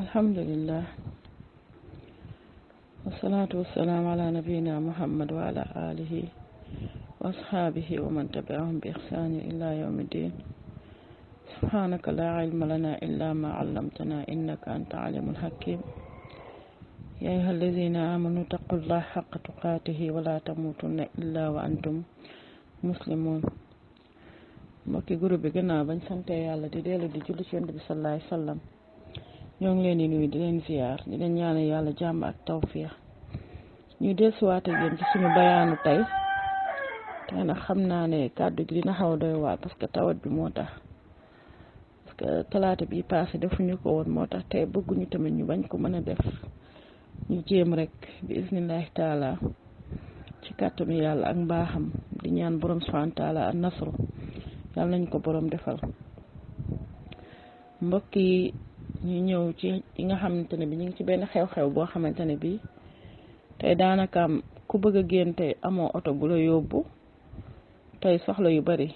الحمد لله والصلاة والسلام على نبينا محمد وعلى آله وأصحابه ومن تبعهم بإحسان إلى يوم الدين. سبحانك لا علم لنا إلا ما علمتنا إنك أنت عليم الحكيم. يا أيها الذين آمنوا اتقوا الله حق تقاته ولا تموتن إلا وأنتم مسلمون. mbokki groupe bi gannaaw bañ sante yàlla di dellu di julli ci Yonent bi sallallahu alayhi wasallam ñoo ngi leen di nuyu di leen ziar di leen ñaanal yàlla jàmm ak tawfiix ñu dellusiwaat ak yéen ci suñu bayaanu tey nag xam naa ne kàddu gi dina xaw a doy waar parce que tawat bi moo tax parce que talaata bi passé defuñu ko woon moo tax tey bëgguñu tamit ñu bañ ko mën a def ñu jéem rek bi isnillahi taala ci kàttanu yàlla ak mbaaxam di ñaan borom subhanahu wa taala an nasru yàlla nañ ko borom defal. mbokk yi ñu ñëw ci yi nga xamante ne bi ñu ngi ci benn xew-xew boo xamante ne bi tey daanaka ku bëgg a génn tey amoo oto bu la yóbbu tey soxla yu bari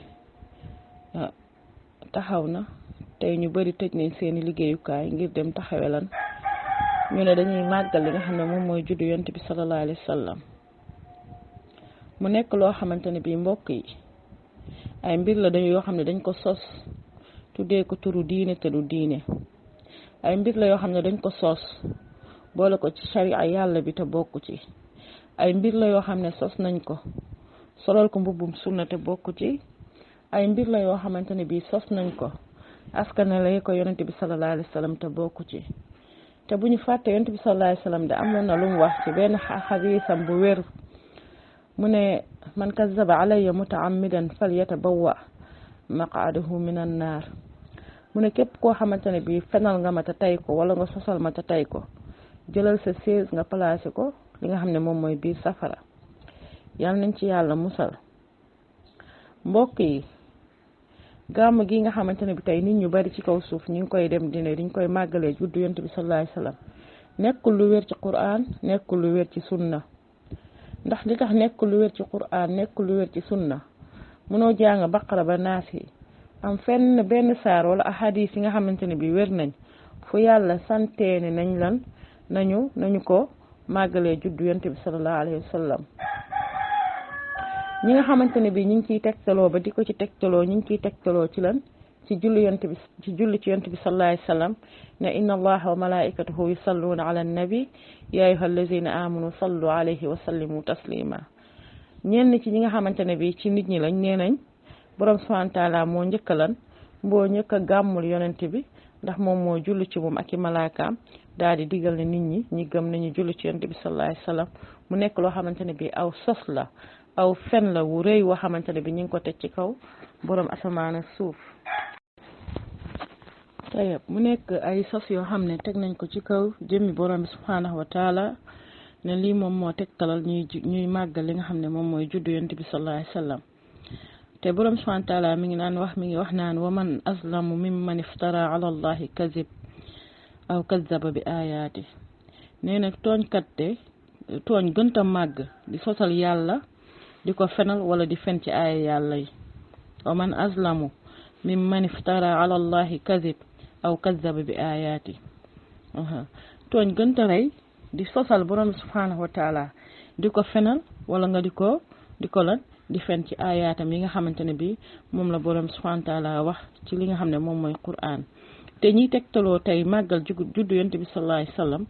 taxaw na tey ñu bari tëj nañ seeni liggéeyukaay ngir dem taxawe lan ñu ne dañuy màggal li nga xam ne moom mooy juddu Yonent bi sallallahu alayhi wa sallam mu nekk loo xamante ne bi mbokk yi ay mbir la dañu yoo xam ne dañ ko sos tuddee ko turu diine te du diine ay mbir la yoo xam ne dañ ko sos boole ko ci sharia yàlla bi te bokku ci ay mbir la yoo xam ne sos nañ ko solal ko mbubbum sunna te bokku ci ay mbir la yoo xamante ne bii sos nañ ko askanale ko Yonent bi sallallahu alayhi wa sallam te bokku ci te bu ñu fàtte Yonent bi sallallahu alayhi wa sallam de amoon na lu mu wax ci benn xadiisam bu wér mu ne man kazzaba alayya mutaammidan falyatabawwa maq'adahu minan naar mu ne képp koo xamante ne bii fenal nga ma te tey ko wala nga sosal ma te tey ko jëlal sa chaise nga placé ko li nga xam ne moom mooy biir safara yal nañ ci yàlla musal. mbokk yi gàmm gi nga xamante ne bi tey nit ñu bari ci kaw suuf ñu ngi koy dem dine diñ koy màggalee juddu Yonent bi sallallahu alayhi wasallam nekkul lu wér ci Qur'an nekkul lu wér ci sunna ndax li tax nekkul lu wér ci Qur'an nekkul lu wér ci sunna mënoo jàng baqara ba naas yi am fenn benn saar wala ahadis yi nga xamante ne bi wér nañ fu yàlla santeene nañ lan nañu ko màggalee juddu Yonent bi sallallahu alayhi wa sallam ñi nga xamante ne bi ñu ngi ciy tegtaloo ba di ko ci tegtaloo ñu ngi ciy tegtaloo ci lan ci julli ci Yonent bi sallallahu alayhi wa sallam ne inna allaha wa malaikatahu yusalluna ala nabi ya ayyuha allazina amanu sallu alayhi wa sallimu taslima ñenn ci ñi nga xamante ne bi ci nit ñi lañ nee nañ borom subhanahu wa taala moo njëkk lan mboo njëkk a gàmmul Yonent bi ndax moom moo julli ci moom ak i malaakaam daal di digal ne nit ñi gëm nañu julli ci Yonent bi sallallahu alayhi wa sallam mu nekk loo xamante ne bi aw sos la aw fen la wu rëy woo xamante ne bi ñu ngi ko teg ci kaw borom asamaan ak suuf. tayeb mu nekk ay sos yoo xam ne teg nañ ko ci kaw jëmmi borom bi subhanahu wa taala ne lii moom moo tegtalal ñuy màggal li nga xam ne moom mooy juddu Yonent bi sallallahu alayhi wa sallam te borom subhanahu wa taala mi ngi wax naan wa man azlamu mimman iftara ala allahi kazib aw kazzaba bi ayaati nee na tooñkat de tooñ gënta màgg di sosal yàlla di ko fenal wala di fen ci aaya yàlla yi wa man azlamu mimman iftara ala allahi kazib aw kazzaba bi ayaati tooñ gënta rey di sosal borom subhanahu wa taala di ko fenal wala nga di ko lan di fen ci ayaatam yi nga xamante ne bi moom la borom subhanahu wa taala wax ci li nga xam ne moom mooy Qur'an te ñiy tegtaloo tey màggal juddu Yonent bi sallallahu alayhi wasallam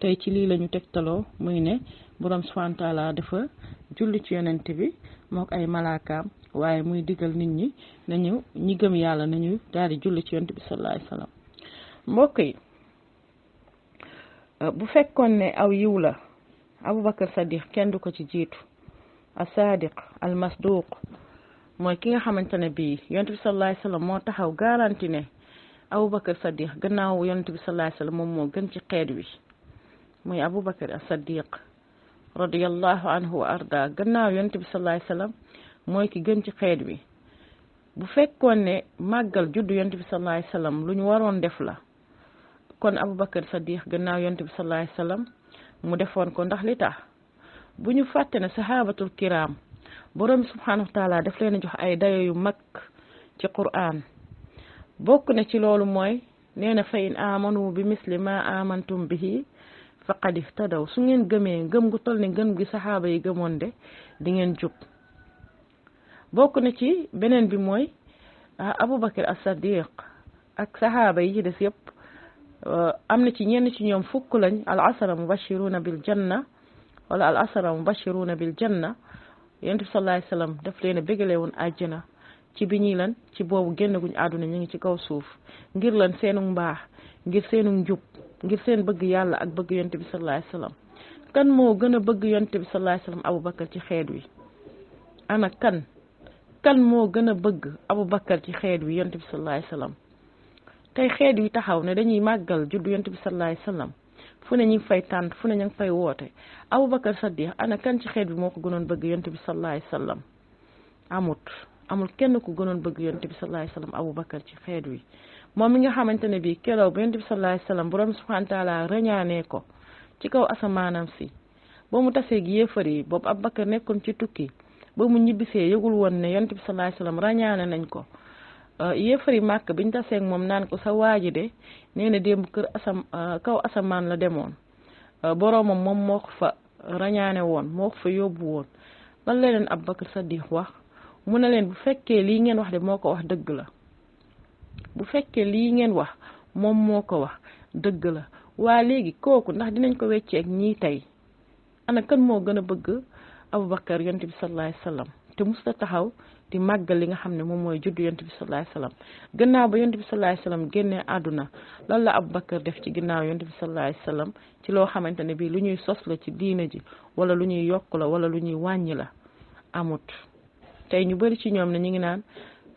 tey ci lii la ñu tegtaloo muy ne borom subhanahu wa taala dafa julli ci Yonent bi mook ay malaakaam waaye muy digal nit ñi nañu ñi gëm yàlla nañu daal di julli ci Yonent bi sallallahu alayhi wasallam. mbokk yi bu fekkoon ne aw yiw la Abubakar Sadiq kenn du ko ci jiitu as-sadiq al-masduq mooy ki nga xamante ne bii Yonent bi sallallahu alayhi wasallam moo taxaw garanti ne Abubakar Sadiq gannaaw Yonent bi sallallahu alayhi wasallam moom moo gën ci xeet wi muy Abubakar as-Sadiq radiyallahu anhu wa arda gannaaw Yonent bi sallallahu alayhi wasallam mooy ki gën ci xeet wi bu fekkoon ne màggal juddu Yonent bi sallallahu alayhi wasallam lu ñu waroon def la kon Abubakar Sadiq gannaaw Yonent bi sallallahu alayhi wasallam mu defoon ko ndax li tax bu ñu fàtte ne sahabatul kiram borom subhanahu wa taala daf leen jox ay dayo yu mag ci Qur'an bokk na ci loolu mooy nee na fa in amanu bi misli ma amantum bihi faqad ihtadaw su ngeen gëmee ngëm gu toll ni ngëm gi saxaaba yi gëmoon de di ngeen jub bokk na ci beneen bi mooy Aboubacar as-Saddiq ak saxaaba yi ci des yëpp am na ci ñenn ci ñoom fukk lañ al asara mubashiruna bil janna wala al asara mubashiruna bil janna yonent bi sallallahu alayhi wasallam daf leen a bégalee woon àjjana ci bi ñuy lan ci boobu génn guñ àdduna ñu ngi ci kaw suuf ngir lan seenu mbaax ngir seenu njub ngir seen bëgg yàlla ak bëgg yonent bi sallallahu alayhi wasallam kan moo gën a bëgg yonent bi sallallahu alayhi wasallam Aboubacar ci xeet wi ana kan moo gën a bëgg Aboubacar ci xeet wi yonent bi sallallahu alayhi wasallam tey xeet wi taxaw ne dañuy màggal juddu yonent bi sallallahu alayhi wasallam fu ne ñu ngi fay tànt fu ne ñu ngi fay woote Aboubacar Saddiq ana kan ci xeet bi moo ko gënoon bëgg yonent bi sallallahu alayhi wasallam amul kenn ku gënoon bëgg yonent bi sallallahu alayhi wasallam Aboubacar ci xeet wi moom mi nga xamante ne bii keroog ba yonent bi sallallahu alayhi wasallam borom subhanahu wa taala rañaanee ko ci kaw asamaanam si ba mu tasee gi yéefar yi boobu Aboubacar nekkoon ci tukki ba mu ñibbisee yëgul woon ne yonent bi sallallahu alayhi wasallam rañaane nañ ko yéefar yi màkk biñ taseeg moom naan ko sa waaji de nee na démb kaw asamaan la demoon boroomam moom moo ko fa rañaane woon moo ko fa yóbbu woon lan la leen Aboubacar Saddiq wax mu ne leen bu fekkee lii ngeen wax de moo ko wax dëgg la bu fekkee lii ngeen wax moom moo ko wax dëgg la waa léegi kooku ndax dinañ ko wecceeg ñii tey ana kan moo gën a bëgg Aboubacar yonent bi sallallahu alayhi wasallam te musta taxaw di màggal li nga xam ne moom mooy juddu yonent bi sallallahu alayhi wasallam gannaaw ba yonent bi sallallahu alayhi wasallam génnee àdduna lan la Aboubacar def ci ginnaaw yonent bi sallallahu alayhi wasallam ci loo xamante ne bii lu ñuy sos la ci diina ji wala lu ñuy yokk la wala lu ñuy wàññi la amut tey ñu bari ci ñoom ne ñu ngi naan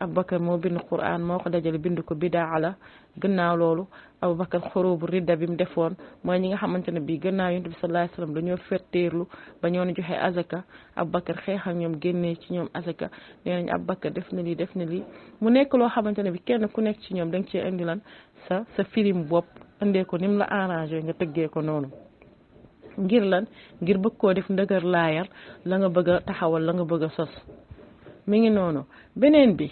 Aboubacar moo bind Qur'an moo ko dajale bind ko bidaa la gannaaw loolu Aboubacar xurubu ridda bi mu defoon mooy ñi nga xamante ne bii gannaaw yonent bi sallallahu alayhi wasallam dañoo ferteerlu ba ñoo joxe azaka Aboubacar xeex ak ñoom génnee ci ñoom azaka nee nañ Aboubacar def na lii mu nekk loo xamante ne bi kenn ku nekk ci ñoom da nga cee indi lan sa film bopp indee ko ni mu la arrangé nga tëggee ko noonu ngir lan ngir bëgg koo def ndëgër laayar la nga bëgg a taxawal la nga bëgg a sos mi ngi noonu beneen bi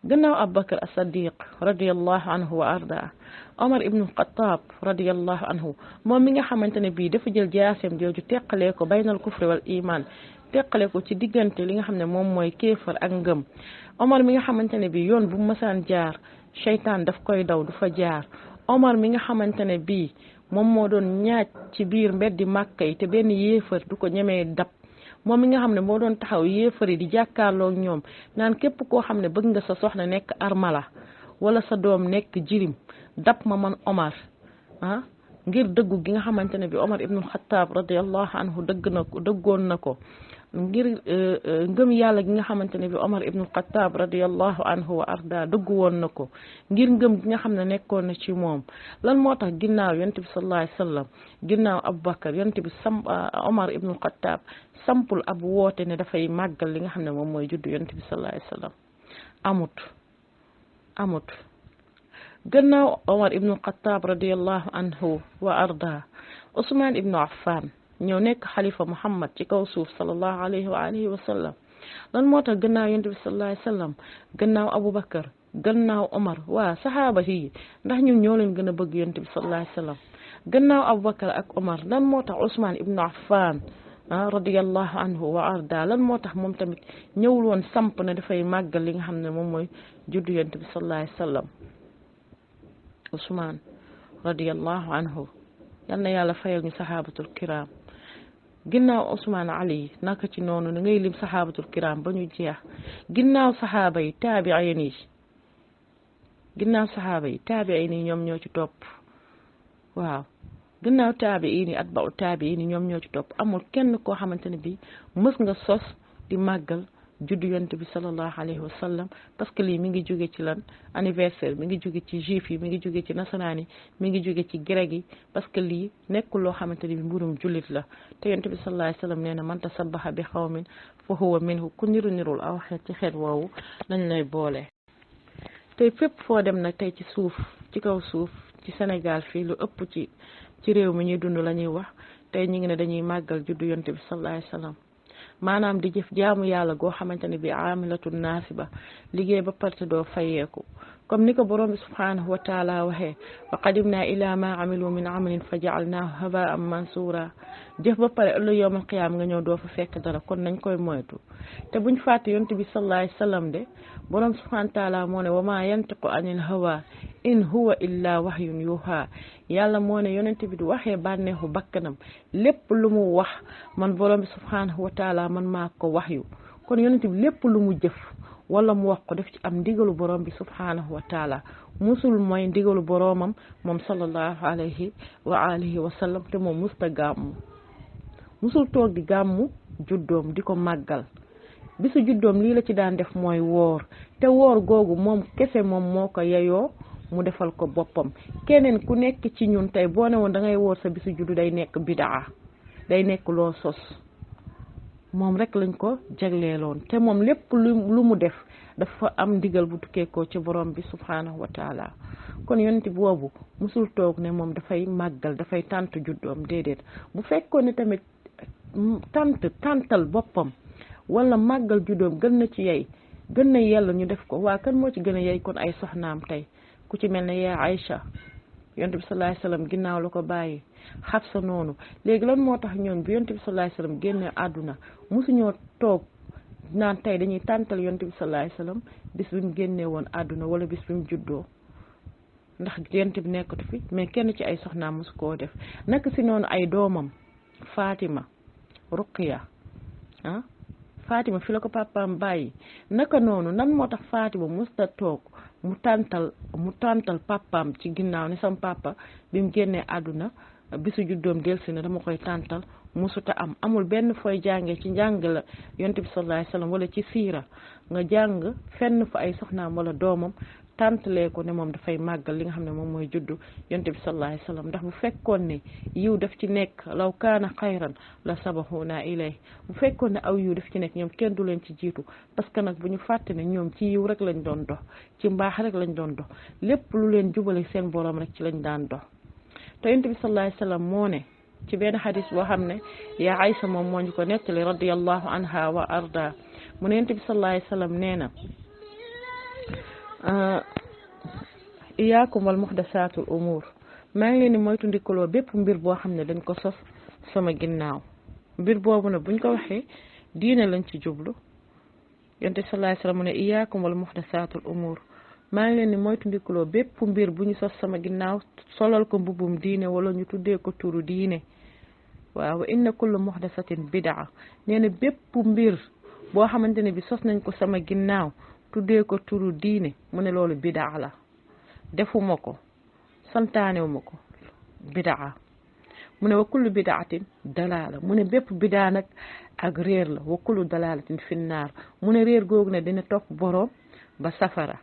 gannaaw Aboubacar as-Saddiq radiyallahu anhu wa arda Omar ibn al-Khattab radiyallahu anhu moom mi nga xamante ne bii dafa jël jaaseem jooju teqalee ko baynal kufri wal iman teqale ko ci diggante li nga xam ne moom mooy kéefar ak ngëm Omar mi nga xamante ne bii yoon bu mu mësaan jaar seytaan daf koy daw du fa jaar Omar mi nga xamante ne bii moom moo doon ñaaj ci biir mbeddi Màkka yi te benn yéefar du ko ñemee dab moom mi nga xam ne moo doon taxaw yéefari di jàkkaarloo ñoom naan képp koo xam ne bëgg nga sa soxna nekk armala wala sa doom nekk jirim dab ma man Omar ngir dëggu gi nga xamante ne bi Omar ibnul Xattaab radiyallahu anhu dëggoon na ko ngir ngëm yàlla gi nga xamante ne bi Omar ibnul Xattaab radiyallahu anhu wa arda dëggu woon na ko ngir ngëm gi nga xam ne nekkoon na ci moom lan moo tax ginnaaw yonent bi sallallahu alayhi wasallam ginnaaw Aboubacar yonent bi Omar ibnul Xattaab sampul ab woote ne dafay màggal li nga xam ne moom mooy juddu yonent bi sallallahu alayhi wasallam amut gannaaw Omar ibnul Xattaab radiyallahu anhu wa arda Ousmane ibnu Affan ñëw nekk xalifa Muhammad ci kaw suuf sallallahu alayhi wa alihi wa sallam lan moo tax gannaaw yonent bi sallallahu alayhi wa sallam gannaaw Aboubacar gannaaw Omar waa saxaaba yi ndax ñun ñoo leen gën a bëgg yonent bi sallallahu alayhi wa sallam gannaaw Aboubacar ak Omar lan moo tax Ousmane ibnu Affan radiyallahu anhu wa arda lan moo tax moom tamit ñëwul woon samp na dafay màggal li nga xam ne moom mooy juddu yonent bi sallallahu alayhi wa sallam Ousmane radiyallahu anhu yal na yàlla fayal ñu saxaabatul kiram ginnaaw Ousmane Ali naka ci noonu da ngay lim saxaabatul kiram ba ñu jeex ginnaaw saxaaba yi taabiin yi ñoom ñoo ci topp waaw ginnaaw taabiin yi atba'u taabiin yi ñoom ñoo ci topp amul kenn koo xamante ne bi mës nga sos di màggal juddu yonent bi sallallahu alayhi wa sallam parce que lii mi ngi jóge ci lan anniversaire mi ngi jóge ci juif yi mi ngi jóge ci nasaraan yi mi ngi jóge ci grec yi parce que lii nekkul loo xamante ni bi mburum jullit la te yonent bi sallallahu alayhi wa sallam nee na man tasabbaha bi qawmin fa huwa minhu ku nirul aw xeet ci xeet woowu lañ lay boole. tey fépp foo dem nag tey ci kaw suuf ci Sénégal fii lu ëpp ci réew mi ñuy dund la ñuy wax tey ñu ngi ne dañuy màggal juddu yonent bi sallallahu alayhi wa sallam maanaam di jëf jaamu yàlla goo xamante ne bi amilatun naasiba liggéey ba parte doo fayeeku comme ni ko borom bi subhanahu wa taala waxee wa qadimna ila ma amilu min amalin fa jaalnaahu habaan mansura jëf ba pare ëllëg yowmal qiyaam nga ñëw doo fa fekk dara kon nañ koy moytu te buñ fàtte yonent bi sallallahu alayhi wa sallam de borom subhanahu wa taala moo ne wa ma yantiqu anil hawa in huwa illa wahyun yuha yàlla moo ne yonent bi du waxee bànneexu bakkanam lépp lu mu wax man borom bi subhanahu wa taala man maa ko waxyu kon yonent bi lépp lu mu jëf wala mu wax ko def ci am ndigalu borom bi subhanahu wa taala musul mooy ndigalu boromam moom sallallahu alayhi wa alihi wa sallam te moom musta gàmmu musul toog di gàmmu juddoom di ko màggal bisu juddoom lii la ci daan def mooy woor te woor googu moom kese moom moo ko yeyoo mu defal ko boppam keneen ku nekk ci ñun tey boo ne woon da ngay woor sa bisu juddu day nekk bidaa day nekk loo sos moom rek lañ ko jagleeloon te moom lépp lu mu def dafa am ndigal bu tukkeekoo ci borom bi subhanahu wa taala kon yonent boobu musul toog ne moom dafay màggal dafay tànt juddoom déedéet bu fekkoon ne tamit tàntal boppam wala màggal juddoom gën na ci yey gën na yell ñu def ko waa kan moo ci gën a yey kon ay soxnaam tey ku ci mel ne yaa Aïcha yonent bi sallallahu alayhi wasallam ginnaaw la ko bàyyi Xafsa noonu léegi lan moo tax ñoom bi yonent bi sallallahu alayhi wasallam génne àdduna mosuñoo toog naan tey dañuy tàntal yonent bi sallallahu alayhi wasallam bis bi mu génnee woon àdduna wala bis bi mu juddoo ndax yonent bi nekkatu fi mais kenn ci ay soxnaam mosu koo def naka si noonu ay doomam Fatima Ruqiya Fatima fi la ko papaam bàyyi naka noonu nan moo tax Fatima musta toog mu tàntal papaam ci ginnaaw ne sam papa bi mu génnee àdduna bisu juddoom delsi na dama koy tàntal musuta amul benn fooy jàngee ci njàng la yonent bi sallallahu alayhi wasallam wala ci siira nga jàng fenn fa ay soxnaam wala doomam tàntalee ko ne moom dafay màggal li nga xam ne moom mooy juddu yonent bi sallallahu alayhi wasallam ndax bu fekkoon ne yiw daf ci nekk law kaana xayran la sabaxuna ilay bu fekkoon ne aw yiw daf ci nekk ñoom kenn du leen ci jiitu parce que nag bu ñu fàtte ne ñoom ci yiw rek lañ doon dox ci mbaax rek lañ doon dox lépp lu leen jubale seen borom rek ci lañ daan dox te yonent bi sallallahu alayhi wasallam moo ne ci benn xadis boo xam ne yaa Aysa moom moo ñu ko nettali radiyallahu anha wa arda mu ne yonent bi sallallahu alayhi wasallam nee na iyaakum wal muhdasatul umur maa ngi leen di moytu ndikaloo bépp mbir boo xam ne dañ ko sos sama ginnaaw mbir boobu nag buñ ko waxee diine lañ ci jublu yonent bi sallallahu alayhi wasallam mu ne iyaakum wal muhdasatul umur maa ngi leen di moytu ndikaloo bépp mbir bu ñu sos sama ginnaaw solal ko mbubum diine wala ñu tuddee ko turu diine waaw wa inna kullu muhdasatin bidaa nee na bépp mbir boo xamante ne bi sos nañ ko sama ginnaaw tuddee ko turu diine mu ne loolu bidaa la defuma ko santaanewuma ko bidaa mu ne wa kullu bidaatin dalaala mu ne bépp bidaa nag ak réer la wa kullu dalaalatin finnaar mu ne réer googu ne dina topp boroom ba safara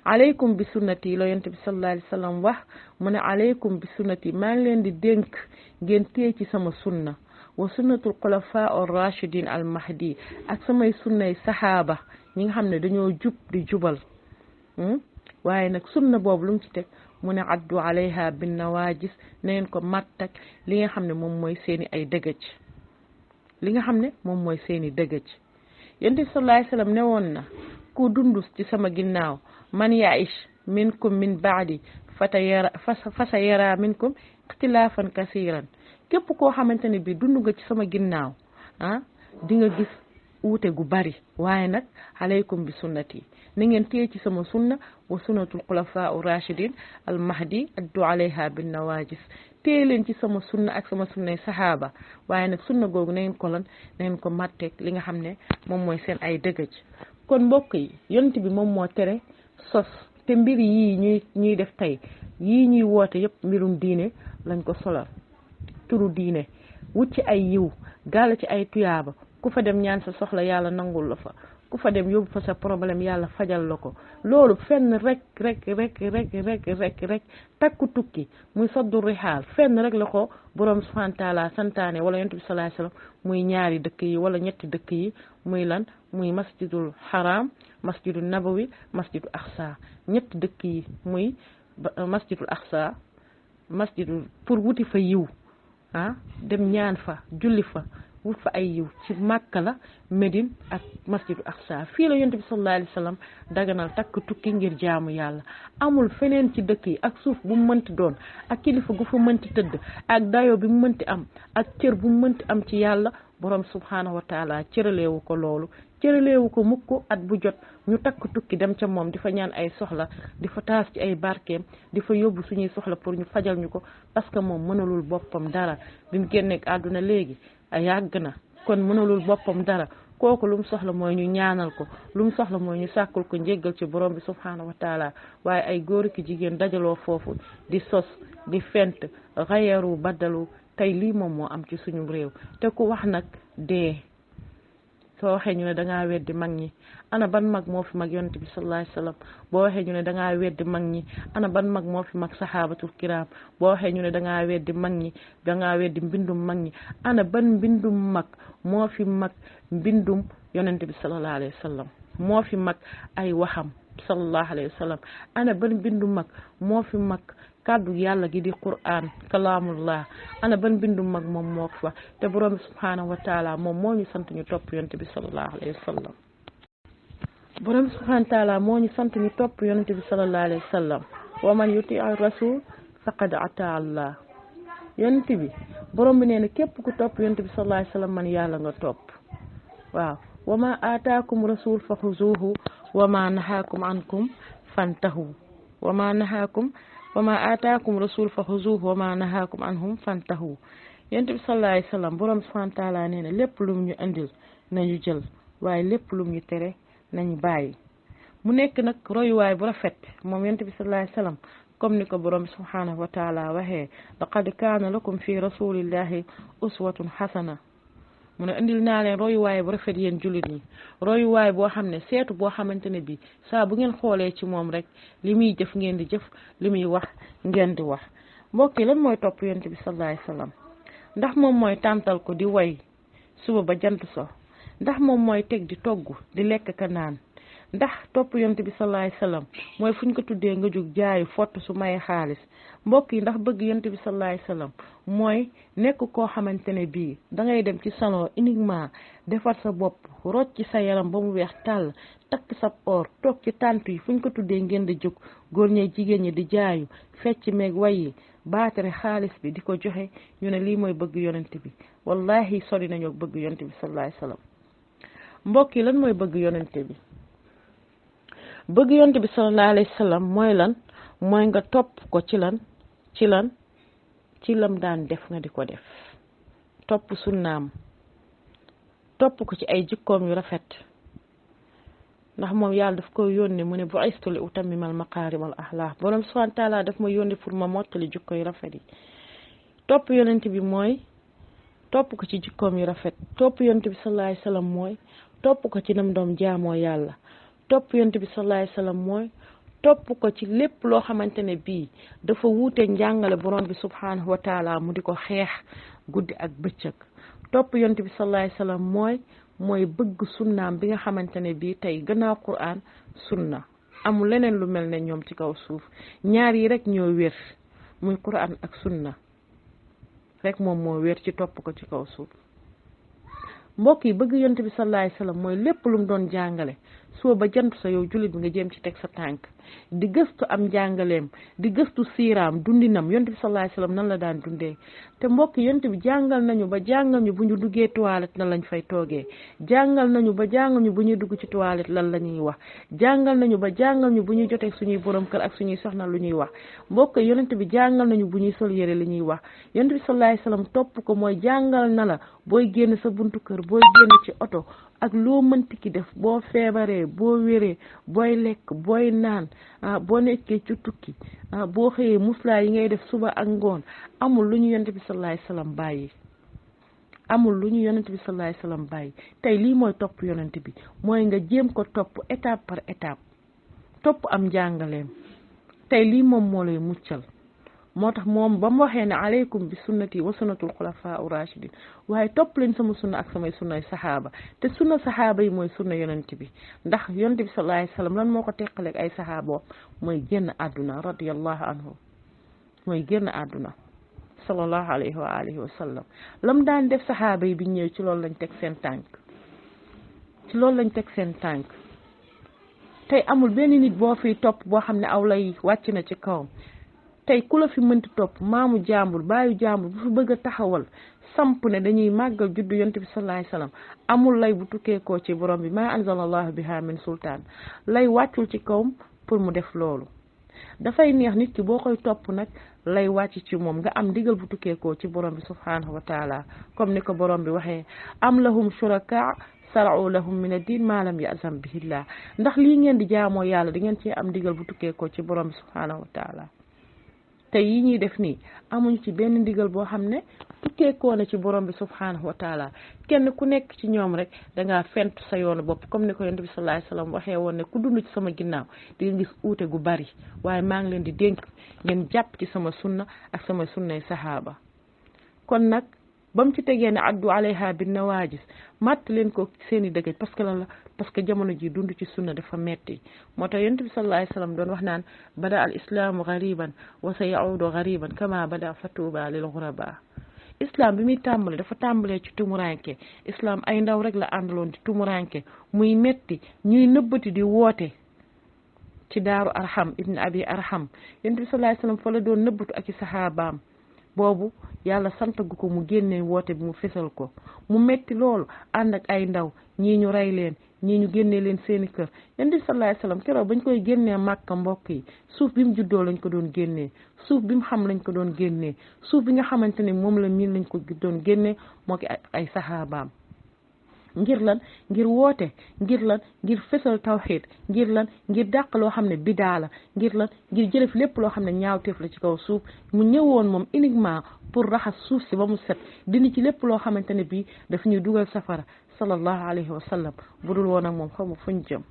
aleykum bi sunnati la yonent bi sallallahu alayhi wasallam wax mu ne aleykum bi sunnati maa ngi leen di dénk ngeen téye ci sama sunna wa sunnatul xulafaa ar-rashidin al mahdi ak samay sunnay saxaaba ñi nga xam ne dañoo jub di jubal waaye nag sunna boobu lu mu ci teg mu ne addu alayha bin nawaajis na ngeen ko mattak li nga xam ne moom mooy seeni ay dëgëj li nga xam ne moom mooy seeni dëgëj yonent bi sallallahu alayhi wasallam ne woon na ku dundus ci sama ginnaaw man yaish minkum min baadi fasa yara minkum ixtilaafan kasiran képp koo xamante ne bi dund nga ci sama ginnaaw di nga gis uute gu bari waaye nag alaykum bi sunnati na ngeen téye ci sama sunna wa sunnatul xulafaa rashidin al mahdi addu alayha bin nawajis téye leen ci sama sunna ak sama sunnay saxaaba waaye nag sunna googu na ngeen ko lan na ngeen ko matteeg li nga xam ne moom mooy seen ay dëgëj kon mbokk yi yonent bi moom moo tere sos te mbir yii ñuy def tey yii ñuy woote yëpp mbirum diine lañ ko solal turu diine wut ci ay yiw gàll ci ay tuyaaba ku fa dem ñaan sa soxla yàlla nangul la fa ku fa dem yóbbu fa sa problème yàlla fajal la ko loolu fenn rek takku tukki muy saddu rihaal fenn rek la ko borom subhanahu wa taala santaane wala yonent bi sallallahu alayhi wasallam muy ñaari dëkk yi wala ñetti dëkk yi muy lan muy masjidul haram masjidul nabawi masjidul aqsa ñetti dëkk yi muy masjidul aqsa masjidul pour wuti fa yiw dem ñaan fa julli fa wut fa ay yiw ci Màkka la Médine ak masjidu Aqsa fii la yonent bi sallallahu alayhi wa sallam daganal takk tukki ngir jaamu yàlla amul feneen ci dëkk yi ak suuf bu mu mënti doon ak kilifa gu fa mënti tëdd ak dayo bi mu mënti am ak cër bu mu mënti am ci yàlla borom subhaanahu wa taala cëraleewu ko loolu cëraleewu ko mukk at bu jot ñu takk tukki dem ca moom di fa ñaan ay soxla di fa taas ci ay barkeem di fa yóbbu suñuy soxla pour ñu fajal ñu ko parce que moom mënalul boppam dara bi mu génneeg àdduna léegi yàgg na kon mënalul boppam dara kooku lu mu soxla mooy ñu ñaanal ko lu mu soxla mooy ñu sàkkul ko njéggal ci borom bi subhaanahu wa taala waaye ay góor ki jigéen dajaloo foofu di sos di fent xayaru baddalu tey lii moom moo am ci suñu réew te ku wax nag dee soo waxee ñu ne dangaa weddi mag ñi ana ban mag moo fi mag yonent bi sallallahu alayhi wasallam boo waxee ñu ne dangaa weddi mag ñi ana ban mag moo fi mag saxaabatul kiram boo waxee ñu ne dangaa weddi mag ñi dangaa weddi mbindum mag ñi ana ban mbindum mag moo fi mag mbindum yonent bi sallallahu alayhi wasallam moo fi mag ay waxam sallallahu alayhi wasallam ana ban mbindum mag moo fi mag kàddu yàlla gi di Qur'an kalaamullah ana ban bindum mag moom moo ko fa te borom subhanahu wa taala moom moo ñu sant ñu topp yonent bi sallallahu alayhi wa sallam borom subhanahu wa taala moo ñu sant ñu topp yonent bi sallallahu alayhi wa sallam wa man yuti rasul faqad ata allah yonent bi borom bi nee na képp ku topp yonent bi sallallahu alayhi wa sallam man yàlla nga topp waaw wa ma ataakum rasul fa xuzuhu wa ma nahaakum ankum fantahu wa ma ataakum rasul fa xuzuhu wa ma nahaakum anhum fantahu yonent bi sallallahu alayhi wa sallam borom subhanahu wa taala nee na lépp lum ñu andil nañu jël waaye lépp lum ñu tere nañu bàyyi mu nekk nag royuwaay bu rafet moom yonent bi sallallahu alayhi wa sallam comme ni ko borom subhanahu wa taala waxee laqad kaana lakum fi rasulillahi uswatun hasana mu ne andil naa leen royuwaay bu rafet yéen jullit ñi royuwaay boo xam ne seetu boo xamante ne bi saa bu ngeen xoolee ci moom rek li muy jëf ngeen di jëf li muy wax ngeen di wax mbokk yi lan mooy topp yonent bi sallallahu alayhi wasallam ndax moom mooy tàntal ko di way suba ba jant so ndax moom mooy teg di togg di lekk ka naan ndax topp yonent bi sallallahu alayhi wasallam mooy fu ñu ko tuddee nga jóg jaayu fott su may xaalis mbokk yi ndax bëgg yonent bi sallallahu alayhi wasallam mooy nekk koo xamante ne bii da ngay dem ci salon uniquement defar sa bopp rocc ci sa yaram ba mu weex tàll takk sa or toog ci tànt yi fu ñu ko tuddee ngeen di jóg góor ñee jigéen ñi di jaayu fecc meeg wayi baatare xaalis bi di ko joxe ñu ne lii mooy bëgg yonent bi wallahi sori nañoo bëgg yonent bi sallallahu alayhi wasallam mbokk yi lan mooy bëgg yonent bi bëgg yonent bi sallallahu alayhi wasallam mooy lan mooy nga topp ko ci lam daan def nga di ko def topp sunnaam topp ko ci ay jikkoom yu rafet ndax moom yàlla daf ko yónni mu ne bu'istu li utammimal makaarimal axlaaq borom subhaanahu wa taala daf ma yónni pour ma mottali jikko yu rafet yi topp yonent bi mooy topp ko ci jikkoom yu rafet topp yonent bi sallallahu alayhi wasallam mooy topp ko ci nam doom jaamoo yàlla topp yonent bi sallallahu alayhi wasallam mooy topp ko ci lépp loo xamante ne bii dafa wuute njàngale borom bi subhanahu wa taala mu di ko xeex guddi ak bëccëg topp yonent bi sallallahu alayhi wasallam mooy bëgg sunnaam bi nga xamante ne bii tey gannaaw Qur'an sunna amul leneen lu mel ne ñoom ci kaw suuf ñaar yi rek ñoo wér muy Qur'an ak sunna rek moom moo wér ci topp ko ci kaw suuf mbokk yi bëgg yonent bi sallallahu alayhi wasallam mooy lépp lu mu doon jàngale soo ba jant sa yow jullit bi nga jéem ci teg sa tànk di gëstu am jàngaleem di gëstu siiraam dundinam yonent bi sallallahu alayhi wasallam nan la daan dundee te mbokk yonent bi jàngal nañu ba jàngal ñu bu ñu duggee toilette nan lañ fay toogee jàngal nañu ba jàngal ñu bu ñuy dugg ci toilette lan la ñuy wax jàngal nañu ba jàngal ñu bu ñuy jotee suñuy borom kër ak suñuy soxna lu ñuy wax mbokk yonent bi jàngal nañu bu ñuy sol yére li ñuy wax yonent bi sallallahu alayhi wasallam topp ko mooy jàngal na la booy génn sa buntu kër booy génn ci oto ak loo mënti ki def boo feebaree boo wéree booy lekk booy naan boo nekkee ci tukki boo xëyee muslaa yi ngay def suba ak ngoon amul lu ñu yonent bi sallallahu alayhi wasallam bàyyi amul lu ñu yonent bi sallallahu alayhi wasallam bàyyi tey lii mooy topp yonent bi mooy nga jéem ko topp étape par étape topp am njàngaleem tey lii moom moo lay muccal moo tax moom ba mu waxee ne aleykum bi sunnati wa sunnatul xulafaa rashidin waaye topp leen sama sunna ak samay sunnay saxaaba te sunna saxaaba yi mooy sunna yonent bi ndax yonent bi sallallahu alayhi wasallam lan moo ko teqaleeg ay saxaaba mooy génn àdduna radiyallahu anhu mooy génn àdduna sallallahu alayhi wa alihi wa sallam lam daan def saxaaba yi bi ñëw ci loolu lañ teg seen tànk ci loolu lañ teg seen tànk tey amul benn nit boo fiy topp boo xam ne aw lay wàcc na ci kawam tey ku la fi mënti topp maamu jàmbur baayu jàmbur bu fi bëgg a taxawal samp ne dañuy màggal juddu yonent bi sallallahu alayhi wasallam amul lay bu tukkeekoo ci borom bi maa anzalallahu biha min sultaan lay wàccul ci kawam pour mu def loolu dafay neex nit ki boo koy topp nag lay wàcc ci moom nga am ndigal bu tukkeekoo ci borom bi subhanahu wa taala comme ni ko borom bi waxee am lahum shuraka sara'u lahum min ad-din ma lam ya'zam bihillah ndax lii ngeen di jaamoo yàlla di ngeen cee am ndigal bu tukkeekoo ci borom bi subhanahu wa taala te yi ñuy def nii amuñ ci benn ndigal boo xam ne tukkeekoo na ci borom bi subhanahu wa taala kenn ku nekk ci ñoom rek dangaa fent sa yoonu bopp comme ni ko yonent bi sallallahu alayhi wasallam waxee woon ne ku dund ci sama ginnaaw di nga gis uute gu bari waaye maa ngi leen di dénk ngeen jàpp ci sama sunna ak sama sunnay sahaaba kon nag ba mu ci tegee ne addu alayha bin nawaajis matt leen ko seeni dëgëj parce que lan la parce que jamono ji dund ci sunna dafa metti moo tax yonent bi sallallahu alayhi wasallam doon wax naan bada al islaamu gariban wa sa yaudu gariban kama bada fatuba lil ghuraba islam bi muy tàmbale dafa tàmbalee ci tumuranke islam ay ndaw rek la àndaloon di tumuranke muy metti ñuy nëbbati di woote ci daaru arham ibn abi arham yonent bi sallallahu alayhi wasallam fa la doon nëbbatu ak i saxaabaam boobu yàlla santagu ko mu génne woote bi mu fesal ko mu metti loolu ànd ak ay ndaw ñii ñu rey leen ñii ñu génnee leen seeni kër yonent bi sallallahu alayhi wasallam keroog bañ koy génnee Màkka mbokk yi suuf bi mu juddoo lañ ko doon génnee suuf bi mu xam lañ ko doon génnee suuf bi nga xamante ne moom la miin lañ ko doon génnee moo ki ay saxaabaam ngir lan ngir woote ngir lan ngir fesal tawxiid ngir lan ngir dàq loo xam ne bidaa la ngir lan ngir jëlef lépp loo xam ne ñaawteef la ci kaw suuf mu ñëwoon moom uniquement pour raxas suuf si ba mu set dindi ci lépp loo xamante ne bii daf ñuy dugal safara sallallahu alayhi wa sallam bu dul woon ak moom xamu fuñ jëm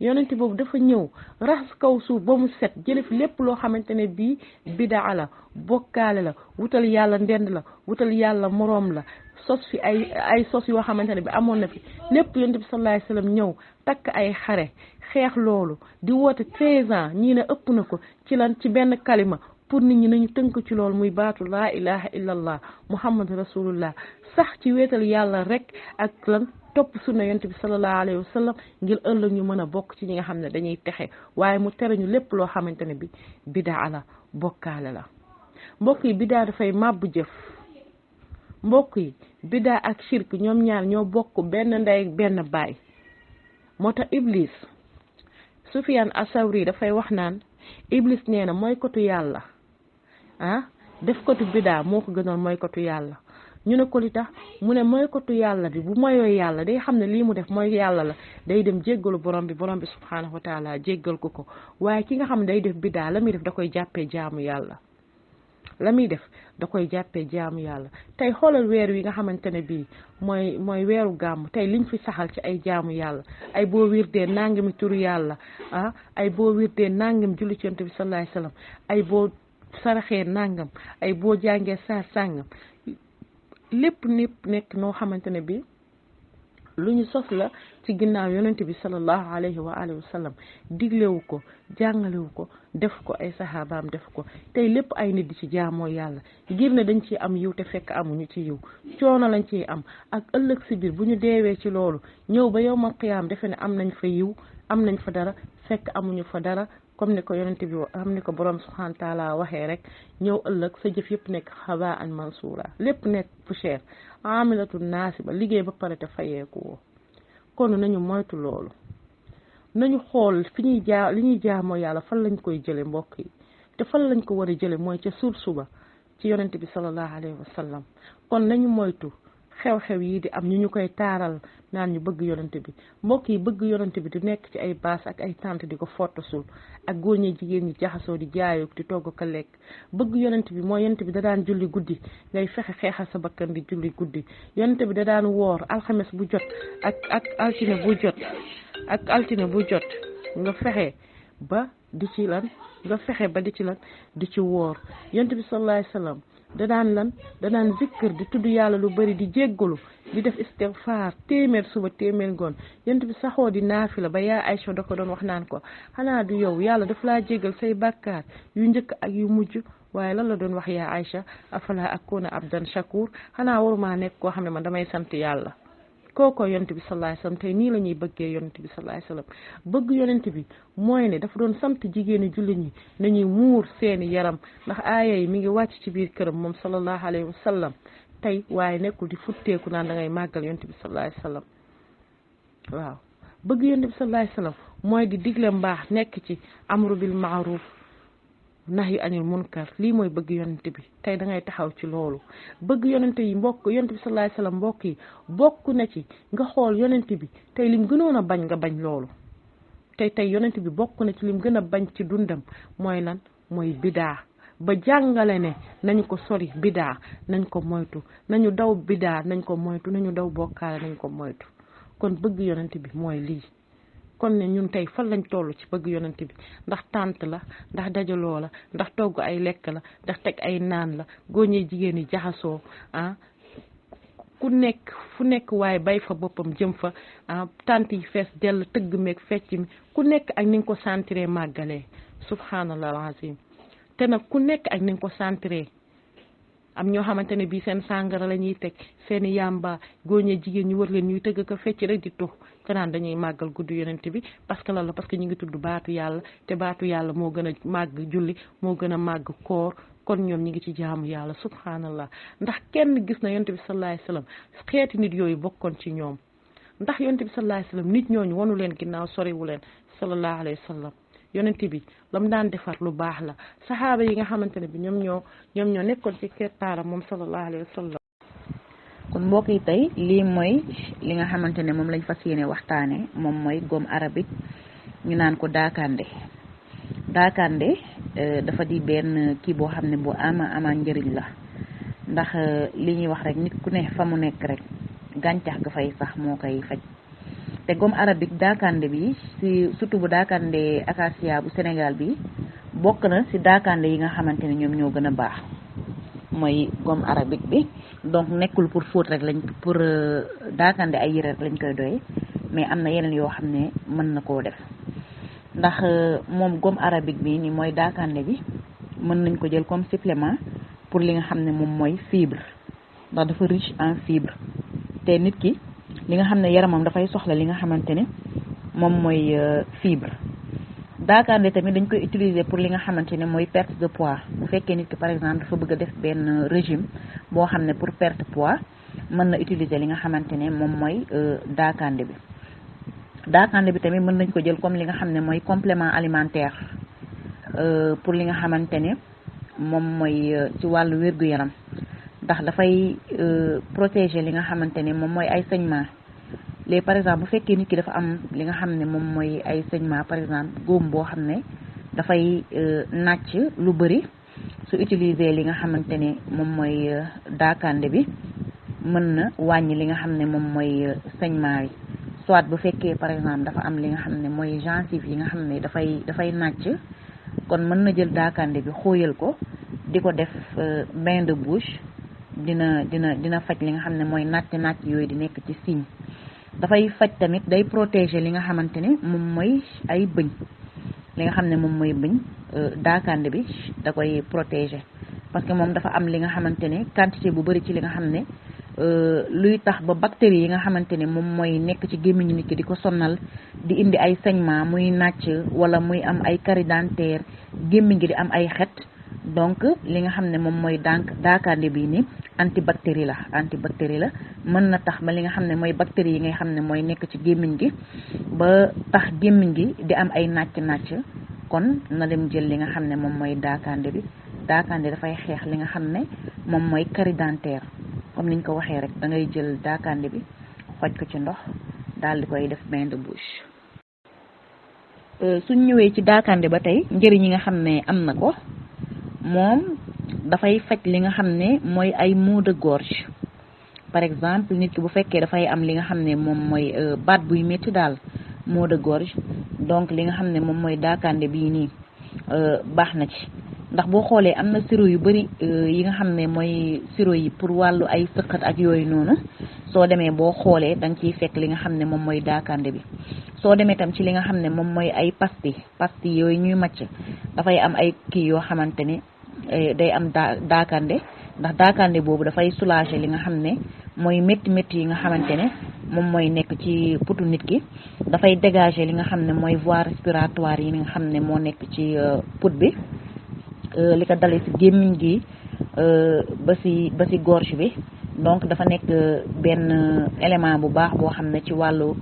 yonent boobu dafa ñëw raxas kaw suuf ba mu set jëlef lépp loo xamante ne bii bidaa la bokkaale la wutal yàlla ndend la wutal yàlla moroom la sos fi ay sos yoo xamante ne bi amoon na fi lépp yonent bi sallallahu alayhi wasallam ñëw takk ay xare xeex loolu di woote 13 ans ñii ne ëpp na ko ci lan ci benn kalima pour nit ñi nañu tënk ci loolu muy baatu laa ilaha illallah muhammad rasulullah sax ci wéetal yàlla rek ak lan topp sunna yonent bi sallallahu alayhi wasallam ngir ëllëg ñu mën a bokk ci ñi nga xam ne dañuy texe waaye mu tere ñu lépp loo xamante ne bi bidaa la bokkaale la mbokk yi bidaa dafay màbbu jëf mbokk yi bidaa ak shirk ñoom ñaar ñoo bokk benn ndey benn baay moo tax iblis Sufyaan Asawri dafay wax naan iblis nee na mooy kotu yàlla def kotu bidaa moo ko gënoon mooy kotu yàlla ñu ne ko li tax mu ne mooy kotu yàlla bi bu moyoo yàlla day xam ne lii mu def mooy yàlla la day dem jéggalu borom bi subhanahu wa taala jéggal ko waaye ki nga xam ne day def bidaa la muy def da koy jàppee jaamu yàlla la muy def da koy jàppee jaamu yàlla tey xoolal weer wi nga xamante ne bii mooy weeru gàmm tey liñ fi saxal ci ay jaamu yàlla ay boo wirdee nangami turu yàlla ay boo wirdee nangam julli ci Yonent bi sallallahu alayhi wasallam ay boo saraxee nangam ay boo jàngee saar sàngam lépp nekk noo xamante ne bii lu ñu sos la ci ginnaaw Yonent bi sallallahu alayhi wa alihi wa sallam diglewu ko jàngalewu ko def ko ay saxaabaam def ko tey lépp ay nit di ci jaamoo yàlla ngir ne dañ ciy am yiw te fekk amuñu ci yiw coono lañ ciy am ak ëllëg si biir bu ñu deewee ci loolu ñëw ba yawmal qiyaam defe ne am nañ fa yiw am nañ fa dara fekk amuñu fa dara comme ni ko Yonent bi am ni ko borom subhanahu wa taala waxee rek ñëw ëllëg sa jëf yëpp nekk xabaan mansuura lépp nekk poussière amilatun naasiba liggéey ba pare te fayeeku woo kon nañu moytu loolu nañu xool fi ñuy li ñuy jaamoo yàlla fan lañ koy jële mbokk yi te fan lañ ko war a jële mooy ca suba ci Yonent bi sallallahu alayhi wa sallam kon nañu moytu xew-xew yi di am ñu koy taaral naan ñu bëgg Yonent bi mbokk yi bëgg Yonent bi di nekk ci ay baas ak ay tànt di ko fotosul ak góor ñi jigéen ñi jaxasoo di jaayu di togg ko lekk bëgg Yonent bi mooy Yonent bi da daan julli guddi ngay fexe xeexal sa bakkan di julli guddi Yonent bi da daan woor alxames bu jot ak altine bu jot nga fexe ba di ci lan di ci woor Yonent bi sallallahu alayhi wasallam da daan zikkër di tudd yàlla lu bari di jéggalu di def istighfar téeméer suba téeméer ngoon Yonent bi saxoo di naafila ba yaa Aysa da ko doon wax naan ko xanaa du yow yàlla daf laa jéggal say bàkkaar yu njëkk ak yu mujj waaye lan la doon wax yaa Aïcha afala akuna abdan shakur xanaa waruma nekk koo xam ne man damay sant yàlla kooko yonent bi sallallahu alayhi wasallam tey nii la ñuy bëggee yonent bi sallallahu alayhi wasallam bëgg yonent bi mooy ne dafa doon sant jigéeni jullit ñi nañuy muur seeni yaram ndax aaya yi mi ngi wàcc ci biir këram moom sallallahu alayhi wasallam tey waaye nekkul di futteeku naan da ngay màggal yonent bi sallallahu alayhi wasallam waaw bëgg yonent bi sallallahu alayhi wasallam mooy di digle mbaax nekk ci amru bil ma'ruf nahyi anil munkar lii mooy bëgg yonent bi tey da ngay taxaw ci loolu bëgg yonent yi mbokk yonent bi sallallahu alayhi wasallam mbokk yi bokk na ci nga xool yonent bi tey lim gënoon a bañ nga bañ loolu tey yonent bi bokk na ci lim gën a bañ ci dundam mooy lan mooy bidaa ba jàngale ne nañu ko sori bidaa nañ ko moytu nañu daw bidaa nañ ko moytu nañu daw bokkaale nañ ko moytu kon bëgg yonent bi mooy lii kon ne ñun tey fan lañ toll ci bëgg yonent bi ndax tànt la ndax dajaloo la ndax togg ay lekk la ndax teg ay naan la góoñee jigéen yi jaxasoo ku nekk fu nekk waaye bay fa boppam jëm fa tànt yi fees dell tëgg meeg fecc mi ku nekk ak ni nga ko sentiree màggalee subhanallah alazim te nag ku nekk ak ni nga ko sentiree am ñoo xamante ne bii seen sàngara la ñuy teg seen i yàmba góoñee jigéen ñu wër leen ñuy tëgg ko fecc rek di tux kanaan dañuy màggal guddi yonent bi parce que lan la parce que ñu ngi tudd baatu yàlla te baatu yàlla moo gën a màgg julli moo gën a màgg koor kon ñoom ñi ngi ci jaamu yàlla subhanallah ndax kenn gis na yonent bi sallallahu alayhi wasallam xeeti nit yooyu bokkoon ci ñoom ndax yonent bi sallallahu alayhi wasallam nit ñooñu wanu leen ginnaaw soriwu leen sallallahu alayhi wasallam yonent bi lam daan defar lu baax la saxaaba yi nga xamante ne bi ñoom ñoo nekkoon ci keppaaram moom sallallahu alayhi wasallam kon mbokk yi tey lii mooy li nga xamante ne moom lañ fas yéene waxtaane moom mooy gomme arabique ñu naan ko daakande dafa di benn kii boo xam ne bu ama njëriñ la ndax li ñuy wax rek nit ku ne fa mu nekk rek gàncax ga fay sax moo koy faj te gomme arabique daakande bi surtout bu daakande acacia bu Sénégal bi bokk na ci daakande yi nga xamante ne ñoom ñoo gën a baax mooy gomme arabique bi donc nekkul pour fóot rek pour daakande ay yére rek lañ koy doye mais am na yeneen yoo xam ne mën na koo def ndax moom gomme arabique bi ni mooy daakande bi mën nañ ko jël comme supplément pour li nga xam ne moom mooy fibre ndax dafa riche en fibre te nit ki li nga xam ne yaramam dafay soxla li nga xamante ne moom mooy fibre daakande tamit dañ koy utiliser pour li nga xamante ne mooy perte de poids bu fekkee nit ki par exemple dafa bëgg a def benn régime boo xam ne pour perte poids mën na utiliser li nga xamante ne moom mooy daakande bi tamit mën nañ ko jël comme li nga xam ne mooy complément alimentaire pour li nga xamante ne moom mooy ci wàllu wér-gu-yaram ndax dafay protéger li nga xamante ne moom mooy ay saignement léegi par exemple bu fekkee nit ki dafa am li nga xam ne moom mooy ay saignement par exemple góom boo xam ne dafay nàcc lu bëri su utiliser li nga xamante ne moom mooy daakande bi mën na wàññi li nga xam ne moom mooy saignement yi soit bu fekkee par exemple dafa am li nga xam ne mooy gencive yi nga xam ne dafay nàcc kon mën na jël daakande bi xóoyal ko di ko def bain de bouche dina faj li nga xam ne mooy nàcc yooyu di nekk ci signe dafay faj tamit day protéger li nga xamante ne moom mooy ay bëñ li nga xam ne moom mooy bëñ daakande bi da koy protéger parce que moom dafa am li nga xamante ne quantité bu bëri ci li nga xam ne luy tax ba bactéries yi nga xamante ne moom mooy nekk ci gémmiñu nit ki di ko sonnal di indi ay saignement muy nàcc wala muy am ay carie dentaire gémmiñ gi di am ay xet donc li nga xam ne moom mooy daakande bii ni antibactérie la mën na tax ba li nga xam ne mooy bactéries yi ngay xam ne mooy nekk ci gémmiñ gi ba tax gémmiñ gi di am ay nàcc kon na dem jël li nga xam ne moom mooy daakande bi daakande dafay xeex li nga xam ne moom mooy carie dentaire comme niñ ko waxee rek da ngay jël daakande bi xoj ko ci ndox daal di koy def bain de bouche suñ ñëwee ci daakande ba tey njëriñ yi nga xam ne am na ko moom dafay faj li nga xam ne mooy ay maux de gorge par exemple nit ki bu fekkee dafay am li nga xam ne moom mooy baat buy métti daal maux de gorge donc li nga xam ne moom mooy daakande bii nii baax na ci ndax boo xoolee am na sirop yu bëri yi nga xam ne mooy sirop yi pour wàllu ay sëqat ak yooyu noonu soo demee boo xoolee da nga ciy fekk li nga xam ne moom mooy daakande bi soo demee tam ci li nga xam ne moom mooy ay pasti yooyu ñuy màcc dafay am ay kii yoo xamante ne day am daakande ndax daakande boobu dafay soulager li nga xam ne mooy métti yi nga xamante ne moom mooy nekk ci putu nit ki dafay dégager li nga xam ne mooy voie respiratoire yi nga xam ne moo nekk ci put bi li ko dalee ci gémmiñ gi ba ci gorge bi donc dafa nekk benn élément bu baax boo xam ne ci wàllu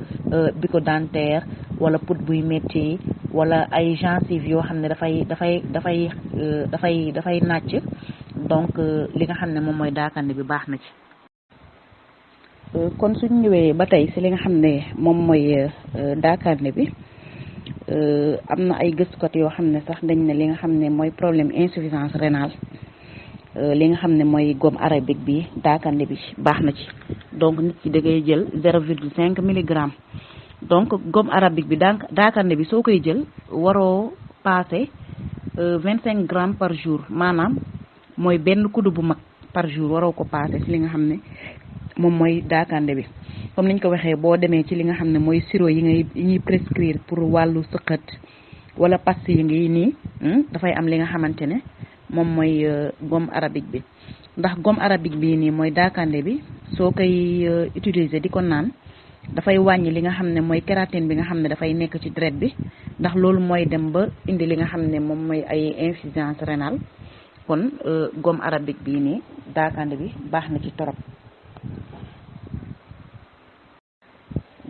bucco-dentaire wala put buy métti wala ay gencives yoo xam ne dafay nàcc donc li nga xam ne moom mooy daakande bi baax na ci. kon suñ ñëwee ba tey ci li nga xam ne moom mooy daakande bi am na ay gëstukat yoo xam ne sax dañ ne li nga xam ne mooy problème insuffisance rénale li nga xam ne mooy gomme arabique bi daakande bi baax na ci donc nit ki da ngay jël 0,5 milligramme donc gomme arabique bi daakande bi soo koy jël waroo passé 25 grammes par jour maanaam mooy benn kuddu bu mag par jour waroo ko passé ci li nga xam ne moom mooy daakande bi comme niñ ko waxee boo demee ci li nga xam ne mooy sirop yi ñuy prescrire pour wàllu sëqët wala pastille yi ngi nii dafay am li nga xamante ne moom mooy gomme arabique bi ndax gomme arabique bii nii mooy daakande bi soo koy utiliser di ko naan dafay wàññi li nga xam ne mooy kératine bi nga xam ne dafay nekk ci deret bi ndax loolu mooy dem ba indi li nga xam ne moom mooy ay insuffisance rénale kon gomme arabique bii nii daakande bi baax na ci torop.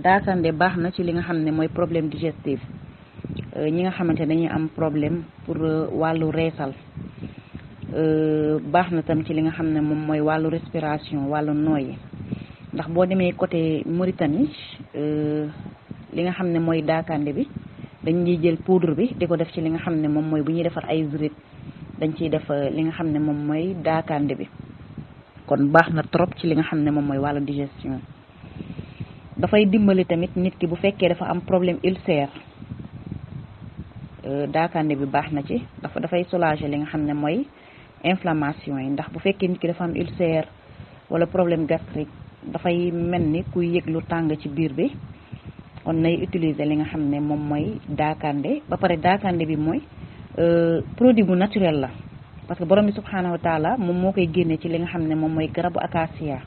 daakande baax na ci li nga xam ne mooy problème digestif ñi nga xamante dañuy am problème pour wàllu reesal baax na tam ci li nga xam ne moom mooy wàllu respiration wàllu nooyi ndax boo demee côté Mauritanie li nga xam ne mooy daakande bi dañuy jël poudre bi di ko def ci li nga xam ne moom mooy bu ñuy defar ay zurit dañ ciy def li nga xam ne moom mooy daakande bi kon baax na trop ci li nga xam ne moom mooy wàllu digestion dafay dimbali tamit nit ki bu fekkee dafa am problème ulcère daakande bi baax na ci dafay soulager li nga xam ne mooy inflammation yi ndax bu fekkee nit ki dafa am ulcère wala problème gastrique dafay mel ni kuy yëg lu tàng ci biir bi kon nay utiliser li nga xam ne moom mooy daakande ba pare daakande bi mooy produit bu naturel la parce que borom bi subhanahu wa taala moom moo koy génne ci li nga xam ne moom mooy garabu acacia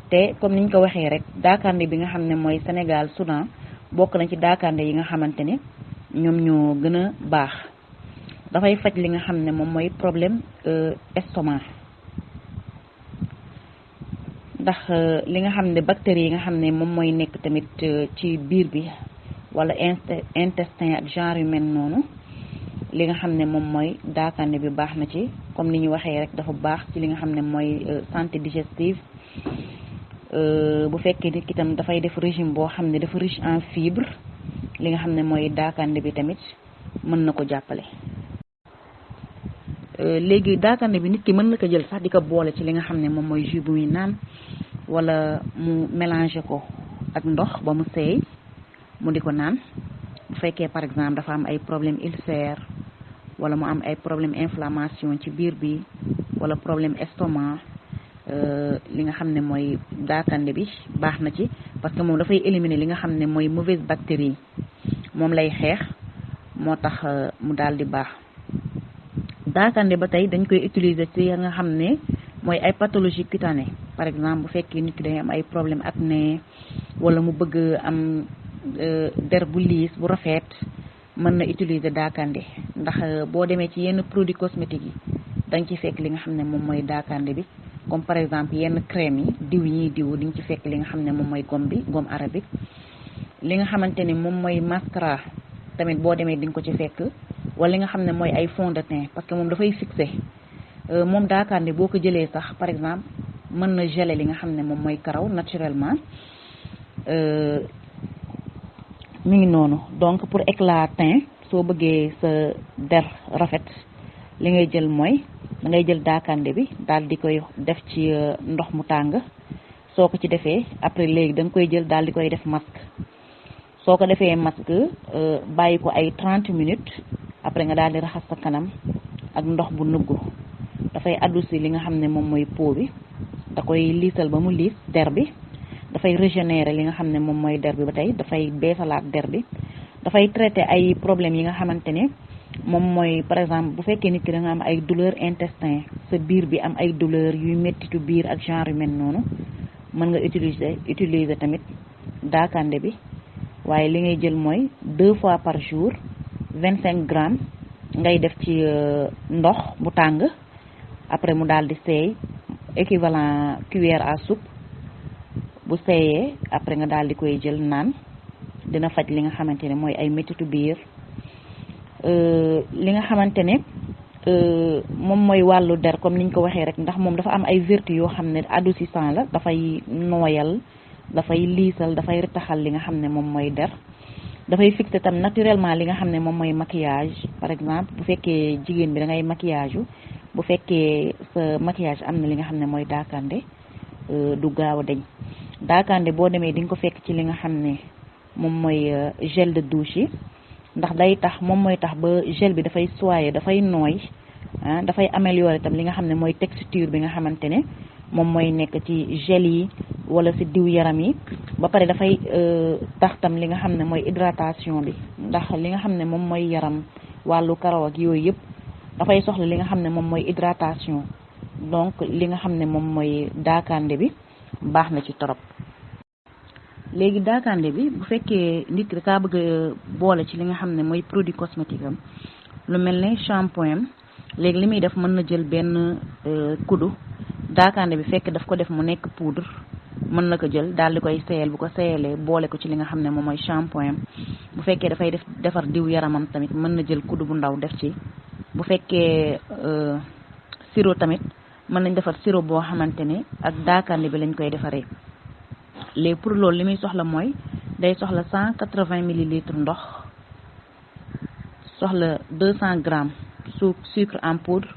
te comme niñ ko waxee rek daakande bi nga xam ne mooy Sénégal Soudan bokk na ci daakande yi nga xamante ne ñoom ñoo gën a baax dafay faj li nga xam ne moom mooy problème estomac ndax li nga xam ne bactéries yi nga xam ne moom mooy nekk tamit ci biir bi wala intestin ak genre yu mel noonu li nga xam ne moom mooy daakande bi baax na ci comme ni ñu waxee rek dafa baax ci li nga xam ne mooy santé digestive bu fekkee nit ki tam dafay def régime boo xam ne dafa riche en fibre li nga xam ne mooy daakande bi tamit mën na ko jàppale. léegi daakande bi nit ki mën na ko jël sax di ko boole ci li nga xam ne moom mooy jus bu muy naan wala mu mélanger ko ak ndox ba mu seey mu di ko naan bu fekkee par exemple dafa am ay problème ulcère wala mu am ay problème inflammation ci biir bi wala problème estomac li nga xam ne mooy daakande bi baax na ci parce que moom dafay éliminer li nga xam ne mooy mauvaise bactérie moom lay xeex moo tax mu daal di baax. daakande ba tey dañ koy utiliser ci nga xam ne mooy ay pathologie cutanée par exemple bu fekkee nit ki day am ay problème acné wala mu bëgg am der bu liis bu rafet mën na utiliser daakande ndax boo demee ci yenn produits cosmétiques yi dañ ci fekk li nga xam ne moom mooy daakande bi comme par exemple yenn crème yi diw yi ñuy diw diñ ci fekk li nga xam ne moom mooy gomme arabique li nga xamante ni moom mooy mascara tamit boo demee diñ ko ci fekk wala li nga xam ne mooy ay fond de teint parce que moom dafay fixé moom daakande boo ko jëlee sax par exemple mën na geler li nga xam ne moom mooy karaw naturellement mi ngi noonu donc pour éclat teint soo bëggee sa der rafet li ngay jël mooy da ngay jël daakande bi daal di koy def ci ndox mu tàng soo ko ci defee après léegi da nga koy jël daal di koy def masque soo ko defee masque bàyyi ko ay 30 minutes après nga daal di raxas sa kanam ak ndox bu nuggu dafay adoucir li nga xam ne moom mooy peau bi da koy liisal ba mu liis der bi dafay régénérer li nga xam ne moom mooy der bi ba tey dafay beesalaat der bi dafay traiter ay problèmes yi nga xamante ne moom mooy par exemple bu fekkee nit ki da nga am ay douleur intestin sa biir bi am ay douleur yuy mettitu biir ak genre yu mel noonu mën nga utiliser tamit daakande bi waaye li ngay jël mooy 2 fois par jour 25 grammes ngay def ci ndox bu tàng après mu daal di seey équivalent cuillère à soupe bu seeyee après nga daal di koy jël naan dina faj li nga xamante ne mooy ay mettitu biir li nga xamante ne moom mooy wàllu der comme niñ ko waxee rek ndax moom dafa am ay vertu yoo xam ne adoucissant la dafay nooyal dafay liisal dafay ritaxal li nga xam ne moom mooy der dafay fixer tam naturellement li nga xam ne moom mooy maquillage par exemple bu fekkee jigéen bi da ngay maquillage bu fekkee sa maquillage am na li nga xam ne mooy daakande du gaaw a deñ daakande boo demee di nga ko fekk ci li nga xam ne moom mooy gel de douche yi ndax day tax moom mooy tax ba gel bi dafay soyer dafay nooy dafay améliorer tam li nga xam ne mooy texture bi nga xamante ne moom mooy nekk ci gel yi wala ci diw yaram yi ba pare dafay tax tam li nga xam ne mooy hydratation bi ndax li nga xam ne moom mooy yaram wàllu karaw ak yooyu yëpp dafay soxla li nga xam ne moom mooy hydratation donc li nga xam ne moom mooy daakande bi baax na ci torop léegi daakande bi bu fekkee nit ki kaa bëgg a boole ci li nga xam ne mooy produit cosmétique am lu mel ne shampoing am léegi li muy def mën na jël benn kuddu daakande bi fekk daf ko def mu nekk poudre mën na ko jël daal di koy seeyal bu ko seeyalee boole ko ci li nga xam ne moom mooy shampoing am bu fekkee dafay defar diw yaramam tamit mën na jël kuddu bu ndaw def ci bu fekkee sirop tamit mën nañ defar sirop boo xamante ne ak daakande bi lañ koy defaree léegi pour loolu li muy soxla mooy day soxla 180 millilitres ndox soxla 200 grammes sucre en poudre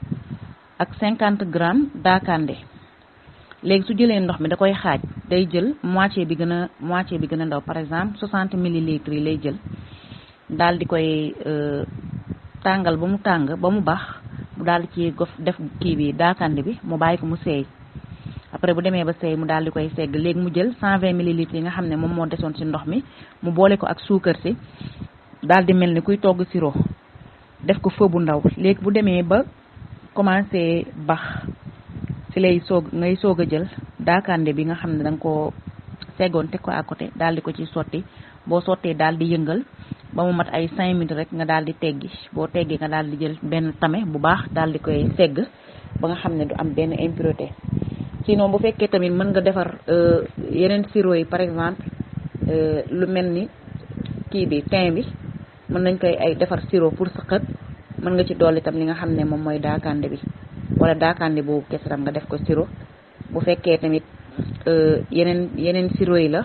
ak 50 grammes daakande léegi su jëlee ndox mi da koy xaaj day jël moitié bi gën a ndaw par exemple 60 millilitres yi lay jël daal di koy tàngal ba mu tàng ba mu baax mu daal di ci def kii bi daakande bi mu bàyyi ko mu seey après bu demee ba seey mu daal di koy segg léegi mu jël 120 millilitres yi nga xam ne moom moo desoon ci ndox mi mu boole ko ak suukar si daal di mel ni kuy togg sirop def ko feu bu ndaw léegi bu demee ba commencé bax ci lay ngay soog a jël daakande bi nga xam ne da nga koo seggoon teg ko à côté daal di ko ci sotti boo sottee daal di yëngal ba mu mat ay 5 minutes rek nga daal di teggi boo teggee nga daal di jël benn tame bu baax daal di koy segg ba nga xam ne du am benn impureté sinon bu fekkee tamit mën nga defar yeneen sirop yi par exemple lu mel ni kii bi thym bi mën nañ koy ay defar sirop pour sëqët mën nga ci dolli tam li nga xam ne moom mooy daakande bi wala daakande boobu kese tam nga def ko sirop bu fekkee tamit yeneen sirop yi la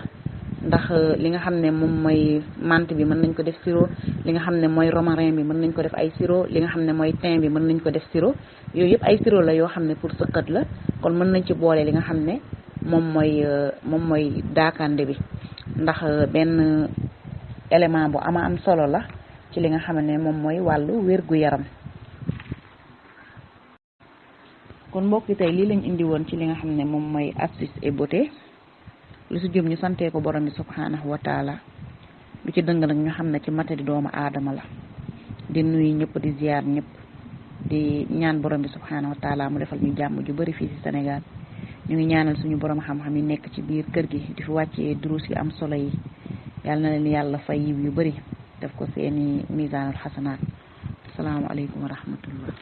ndax li nga xam ne moom mooy menthe bi mën nañ ko def sirop li nga xam ne mooy romarin bi mën nañ ko def ay sirop li nga xam ne mooy thym bi mën nañ ko def sirop yooyu yëpp ay sirop la yoo xam ne pour sëqët la kon mën nañ ci boole li nga xam ne moom mooy daakande bi ndax benn élément bu am solo la ci li nga xam ne moom mooy wàllu wér-gu-yaram. kon mbokk yi tey lii lañ indi woon ci li nga xam ne moom mooy astuce et beauté lu si jëm ñu santee ko borom bi subhanahu wa taala lu ci dëng nag ñu xam ne ci matadi doomu aadama la di nuyu ñëpp di ziar ñëpp di ñaan borom bi subhanahu wa taala mu defal ñu jàmm ju bari fii ci Sénégal ñu ngi ñaanal suñu borom xam-xam yi nekk ci biir kër gi di fi wàccee duruus yi am solo yi yàlla na leen yàlla fay yiw yu bari def ko seeni misaanul xasanaat asalaamaaleykum wa rahmatullah